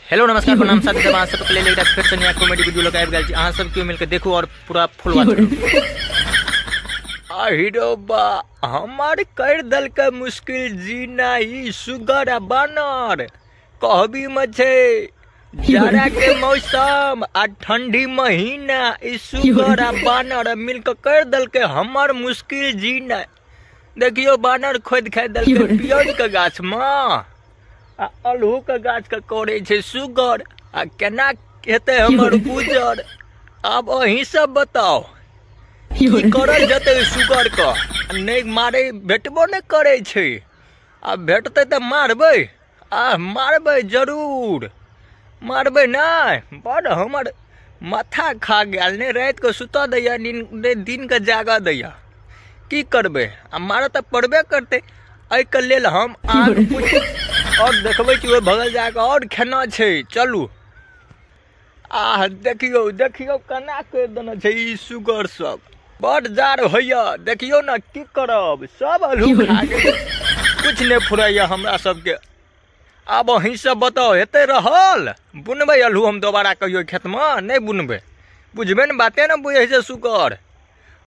Hello नमस्कार प्रणाम साथी सब, अहाँ सबके लेल एकटा फेर से नया कॉमेडी वीडियो लऽ के आबि गेल छी। अहाँ सब केओ मिलके देखू और पूरा फुल वॉच करू। आ बा हमर कर देलकै मुश्किल जीना ई सुगर आ बानर। कहबी में छै जाड़ा के मौसम आ ठंडी महीना, ई सुगर आ बानर मिलके कर देलकै हमर मुश्किल जीना। देखियो बानर खोदि खाइ देलकै पियाज के गाछ में आ अल्हू के गाछ के करे छै सुगर। आ केना हेतै हमर गुजर, आब अहीं सब बताओ की करल जेतै सुगर के। नहि मारे भेटबो नहि करै छै, आ भेटतै तऽ मारबै, आ मारबै जरूर मारबै। नहि बड़ हमर माथा खा गेल, नहि राति के सुतऽ दैया नहि दिन के जागऽ दैया। की करबै, आ मारऽ तऽ पड़बे करतै। एहिके लेल हम अहाँके पूछि और देखबै छी ओहि बगल जाकऽ और खेना छै। चलू आह देखियौ देखियौ केना करि देने छै ई सुगर सब। बड जाड़ होइया, देखियौ ने की करब, सब अल्हू खा गेल, कुछ नहि फुरैया हमरा सबके। आब अहीं सब बताउ हेतै रहल? बुनबै अल्हू हम दोबारा कहियो खेतमे? नहि बुनबै, बुझबै ने बाते ने बुझै छै सुगर।